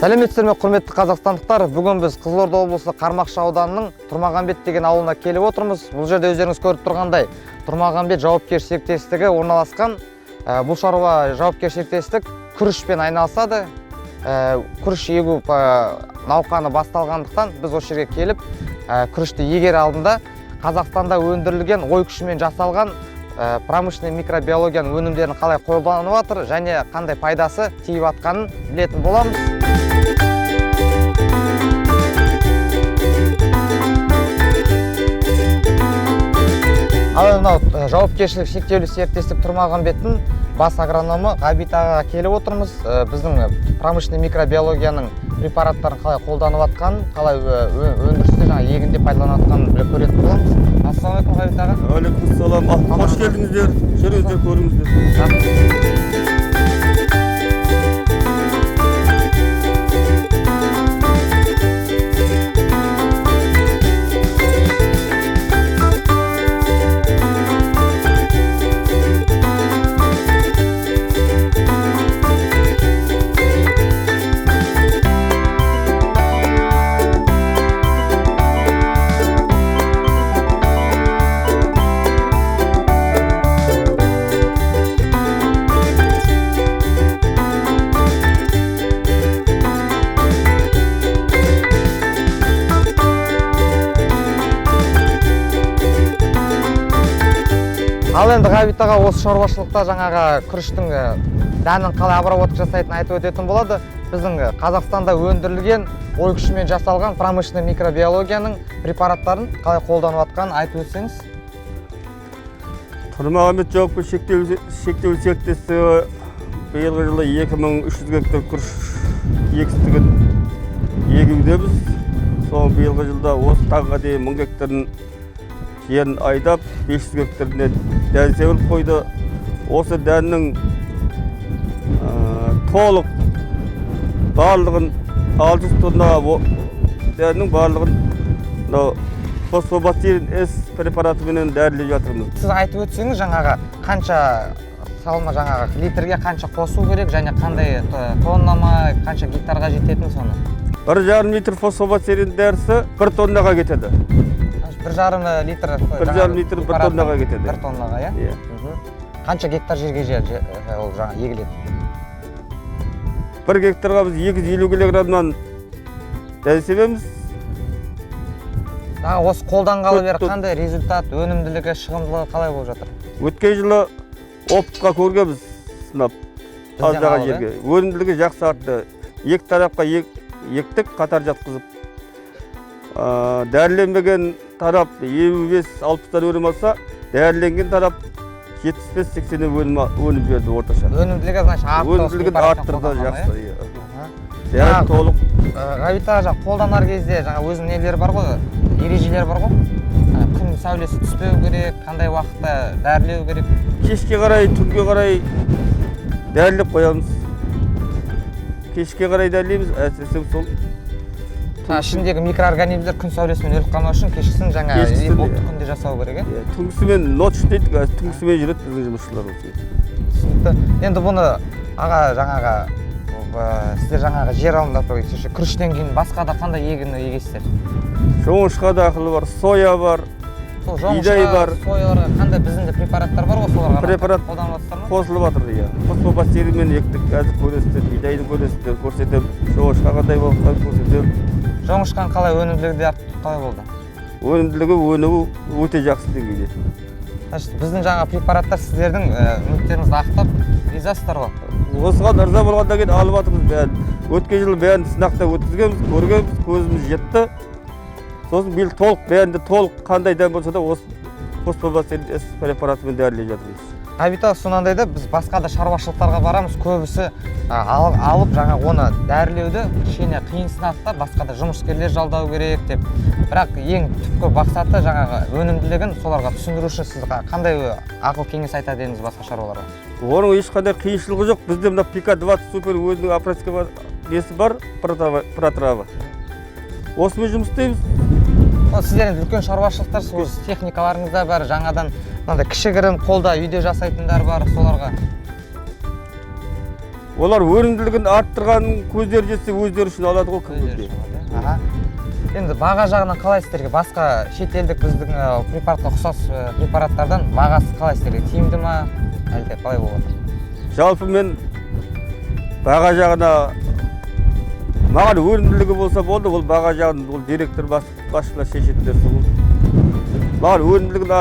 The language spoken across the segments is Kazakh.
Сәлеметсіздер ме, құрметті қазақстандықтар? Бүгін біз Қызылорда облысы Қармақшы ауданының Тұрмағамбет деген ауылына келіп отырмыз. Бұл жерде өздеріңіз көріп тұрғандай Тұрмағамбет жауапкершілігі серіктестігі орналасқан. Бұл шаруа жауапкершілігі серіктестік күрішпен айналысады. Күріш егу науқаны басталғандықтан біз осы жерге келіп, күрішті егер алдында Қазақстанда өндірілген ой күшімен жасалған промышленный микробиологияның өнімдерін қалай қолданып жатыр және қандай пайдасы тиіп жатқанын білетін боламыз. Ал мынау жауапкершілігі шектеулі серіктестік Тұрмағамбеттің бас агрономы Ғабит ағаға келіп отырмыз. Біздің промышленный микробиологияның препараттарын қалай қолданып жатқанын, қалай өндірісте жаңа егінде пайдаланып жатқанын біліп көретін боламыз. Ассалаумағалейкум, Ғабит аға. Алейкумассалам. Қош келдіңіздер. Жүріңіздер, көріңіздер. Ал енді Ғабит аға осы шаруашылықта жаңағы күріштің дәнін қалай обработка жасайтынын айтып өтетін болады. Біздің Қазақстанда өндірілген ой күшімен жасалған промышленный микробиологияның препараттарын қалай қолданып жатқанын айтып өтсеңіз. Тұрмағамбет жауапкершілігі шектеулі серіктестігі биылғы жылы 2300 гектар күріш егістігін егудеміз. Сол биылғы жылда осы таңға дейін 1000 гектарын жерін айдап, 500 гектаріне дән себіліп қойды. Осы дәннің толық барлығын 600 тонна дәннің барлығын мынау фосфобацилин С препаратыменен дәрілеп жатырмыз. Сіз айтып өтсеңіз, жаңағы қанша салма, жаңағы литрге қанша қосу керек және қандай тонна ма, қанша гектарға жететін соны? 1,5 литр фосфобацилин дәрісі 1 тоннаға кетеді. 1,5 литр 1,5 литр 1 тоннаға кетеді. 1 тоннаға, иә? Иә. Қанша гектар жерге ол жаңа егіледі? 1 гектарға біз 250 килограммнан дән себеміз. Жаңа осы қолданғалы бері Төрт қандай результат, өнімділігі, шығымдылығы қалай болып жатыр? Өткен жылы опытқа көргенбіз сынап, Бізден тазалаған алып, жерге. Өнімділігі жақсы артты. Екі тарапқа ектік, қатар жатқызып. Дәріленбеген тарап 55-60-тан өнім алса, дәріленген тарап 75-80-нен өнім берді орташа. Өнімділігі, значит, артты осы Өнімділігін препараттан арттырды, қолданғанда, жақсы, иә? иә. Аха. Дәрі толық. Ғабит аға, жаңа қолданар кезде жаңа өзінің нелері бар ғой, ережелері бар ғой. Күн сәулесі түспеу керек, қандай уақытта дәрілеу керек? Кешке қарай, түнге қарай дәрілеп қоямыз. Кешке қарай дәрілейміз, әсіресе сол Ішіндегі микроорганизмдер күн сәулесімен өліп қалмау үшін кешкісін жаңа Кешкісін, отты иә. күнде жасау керек, иә? Иә, түнгісімен ночь дейді, қазір түнгісімен жүреді біздің жұмысшылар осы. Түсінікті. Енді бұны аға жаңағы, сіздер жаңағы жер алында күріштен кейін басқа да қандай егін егесіздер? Жоңышқа дақылы бар, соя бар, Сол жоңышқа, бидай бар. Сояларға қандай біздің де препараттар бар ғой, соларға Препарат қолданып жатсыздар ма? қосылып жатыр, иә. Фосфобацилинмен ектік, қазір көресіздер, бидайды көресіздер, көрсетемін. Жоңышқа қандай болып жатқанын көрсетемін. Жоңышқаның қалай өнімділігі де артты, қалай болды? Өнімділігі, өнуі өте жақсы деңгейде. Значит, біздің жаңа препараттар сіздердің үміттеріңізді ақтап, ризасыздар ғой? Осыған ырза болғаннан кейін алып жатырмыз бәрін. Өткен жылы бәрін сынақта өткізгенбіз, көргенбіз, көзіміз жетті. Сосын биыл толық бәрін де толық қандай дән болса да осы фосфобацилин С препаратымен дәрілеп жатырмыз. Ғабит аға, сонандай да біз басқа да шаруашылықтарға барамыз, көбісі, алып жаңа оны дәрілеуді кішкене қиынсынады да, басқа да жұмыскерлер жалдау керек деп. Бірақ ең түпкі мақсаты жаңағы өнімділігін соларға түсіндіру үшін сіз қандай ақыл кеңес айтар едіңіз басқа шаруаларға? Оның ешқандай қиыншылығы жоқ. Бізде мына Пика 20 супер өзінің аппаратика бар, несі бар, протравы. Осымен жұмыс істейміз. Сіздер енді үлкен шаруашылықтар, сол техникаларыңыз да бәрі жаңадан мынандай кішігірім қолда үйде жасайтындар бар, соларға. Олар өнімділігін арттырған көздері жетсе, өздері үшін алады ғой кім Өздері білген. үшін алады, иә? Аха. Енді баға жағынан қалай сіздерге? Басқа шетелдік біздің препаратқа ұқсас препараттардан бағасы қалай сіздерге? Тиімді ма? Әлде қалай болып жатыр? Жалпы мен баға жағына, маған өнімділігі болса болды, ол баға жағын ол директор басшылар шешетін нәрсе ол. Маған өнімділігін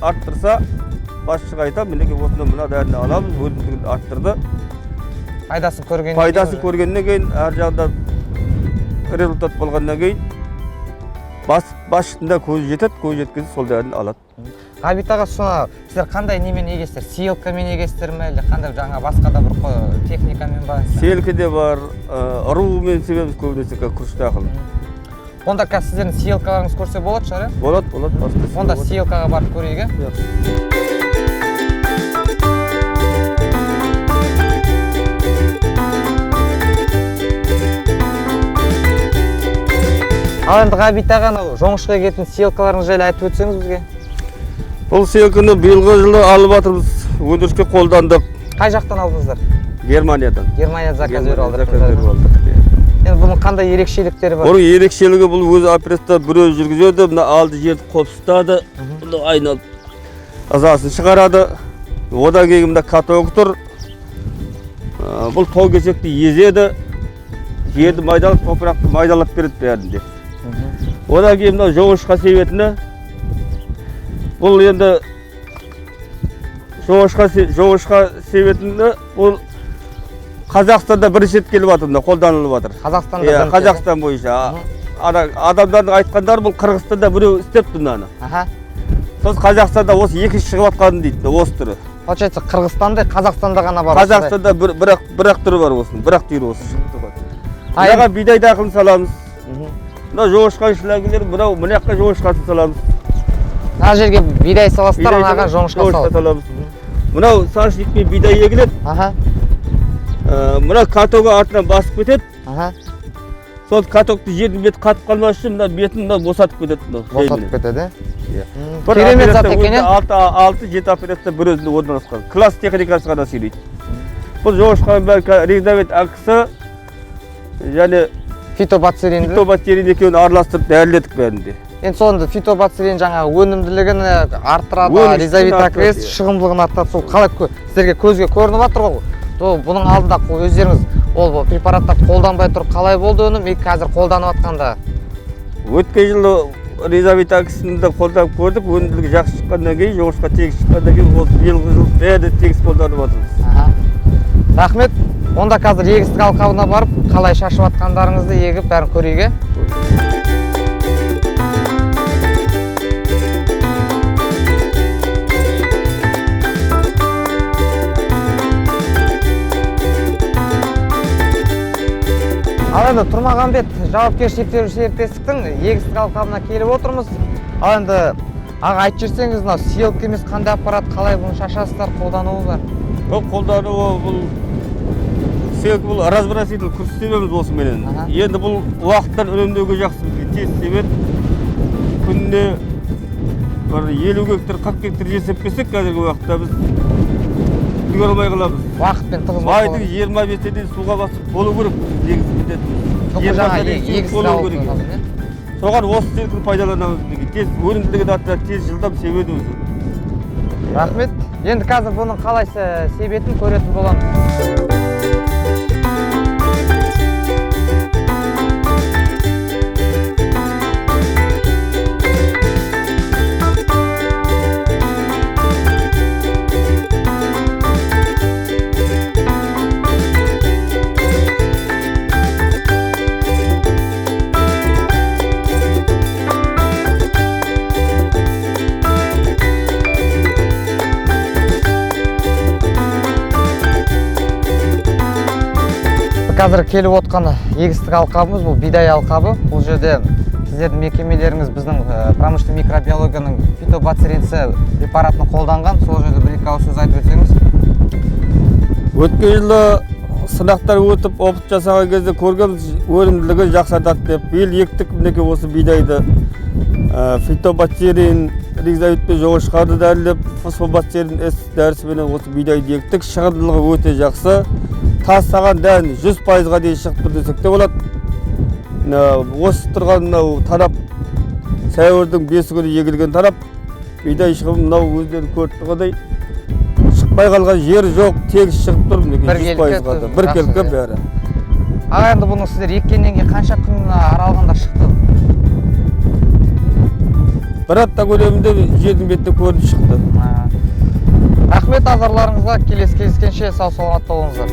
арттырса, басшыға айтамын, мінекей осыны мына дәріні аламыз, өнімділігін арттырды. Пайдасын көргеннен кейін Пайдасын уже- көргеннен кейін, әр жағында результат болғаннан кейін басшының да көзі жетеді, көзі жеткенде сол дәріні алады. Ғабит аға, соны сіздер қандай немен егесіздер? Сеялкамен егесіздер ме, әлде қандай жаңа басқа да бір техникамен ба? Селкі де бар, ырумен себеміз көбінесе күріш дақылын. Онда қазір сіздердің сеялкаларыңызды көрсе болады шығар, иә? Болады, болады, басқа Онда болады. Сеялкаға барып көрейік, иә? Иә. Ал енді Ғабит аға, анау жоңышқа егетін сеялкаларыңыз жайлы айтып өтсеңіз бізге. Бұл сеялканы биылғы жылы алып жатырмыз, өндіріске қолдандық. Қай жақтан алдыңыздар? Германиядан. Германиядан заказ беріп Германиядан алдырдыңыздар заказ беріп ма? алдық, иә. Енді бұның қандай ерекшеліктері бар? Бұның ерекшелігі, бұл өзі операцияда біреу жүргізеді, мына алды жерді қопсытады, бұны айналып ызасын шығарады. Одан кейін мына каток тұр. Бұл тау кесекті езеді, жерді майдалап, топырақты майдалап береді бәрінде. Одан кейін мынау жоңышқа себетіні, бұл енді жоңышқа себетіні, бұл Қазақстанда бірінші рет келіп жатыр, мына қолданылып жатыр. Қазақстанда Иә, бірінші рет, Қазақстан бойынша. Ана адамдардың айтқандары, бұл Қырғызстанда біреу істепті мынаны. Сосын Қазақстанда осы екінші шығып жатқанын дейді, осы түрі. Получается, Қырғызстанда, Қазақстанда ғана бар осындай. Қазақстанда бір-ақ түрі бар осының, бір-ақ түйірі осы шығып тұрған. А, Мынаға енді- бидай дақылын саламыз. Мына жоңышқа шлангілер, мынау мына жаққа жоңышқасын саламыз. Мына жерге бидай саласыздар, Бидай анаға саламыз, жоңышқа жоңышқа саласыз. саламыз. Мынау сашникпен бидай егіледі. Мына катогы артынан басып кетеді. Сол катокты жердің беті қатып қалмас үшін мына бетін мына босатып кетеді мынау Босатып жайменен. кетеді, Иә. Иә. Бір Керемет зат операция екен, өзінде иә? алты, жеті операция бір өзінде орналасқан. Класс техникасы ғана сөйлейді. Бұл жоңышқаның бәрі Ригзавит аксы және Фитобацилинді. Фитобактерин екеуін араластырып дәріледік бәрінде. Енді сонда фитобацилин жаңағы өнімділігін арттырады, Өнімділігін Ризавит арттырады, акрес иә. шығымдылығын арттырады. Сол қалай сіздерге көзге көрініп жатыр ғой. Сол бұның алдында өздеріңіз ол препараттарды қолданбай тұрып қалай болды өнім, и қазір қолданып жатқанда? Өткен жылы Ризавит аксini де қолданып көрдік, өнімділігі жақсы шыққаннан кейін, жоңышқа тегіс шыққаннан кейін, осы биылғы жылы бәрі тегіс қолданып жатырмыз. Рахмет. Онда қазір егістік алқабына барып, қалай шашып жатқандарыңызды егіп бәрін көрейік, ә? Ал енді Тұрмағамбет жауапкершілігі шектеулі серіктестіктің егістік алқабына келіп отырмыз. Ал енді аға, айтып жіберсеңіз, мынау сеялка емес қандай аппарат, қалай бұны шашасыздар, қолдануы бар? Бұл қолдануы, бұл сеялка, бұл разброситель, күріш себеміз осыменен. Енді бұл уақыттан үнемдеуге жақсы, бізге тез себеді. Күніне бір 50 гектар, 40 гектар жер сеппесек, қазіргі уақытта біз үлгере алмай қаламыз. Уақытпен тығыз болып Майдың қалады. жиырма бесіне дейін суға басып болу керек, негізгі міндетіміз. Бүкіл Жиырма жаңа бесіне дейін егістік болу алып керек. қалдым, иә? Соған осы селкіні пайдаланамыз мінекей. Тез өнімділігін арттырады, тез жылдам себеді өзі. Рахмет. Енді қазір бұның қалай себетін көретін боламыз. Қазір келіп отқан егістік алқабымыз бұл бидай алқабы. Бұл жерде сіздердің мекемелеріңіз біздің промышленный микробиологияның фитобацилинсы препаратын қолданған. Сол жерде бір екі ауыз сөз айтып өтсеңіз. Өткен жылы сынақтар өтіп, опыт жасаған кезде көргенбіз, өнімділігі жақсартады деп. Биыл ектік мінекей осы бидайды. Фитобактерин, ризовитпен жоңышқаны дәрілеп, фосфобактерин С дәрісіменен осы бидайды ектік. Шығымдылығы өте жақсы. Тастаған дән 100%-ға дейін шығып тұр десек те болады. Мына осы тұрған мынау тарап сәуірдің 5 күні егілген тарап, бидай шығып, мынау өздері көріп тұрғандай, шықпай қалған жер жоқ, тегіс шығып тұр мінекей. Біркелкі, 100%-ға да біркелкі жақсы, иә. Бәрі. Аға, енді бұны сіздер еккеннен кейін қанша күн аралығында шықты? Бір апта көлемінде жердің бетіне көрініп шықты. Рахмет назарларыңызға, келесі кездескенше сау саламатта болыңыздар.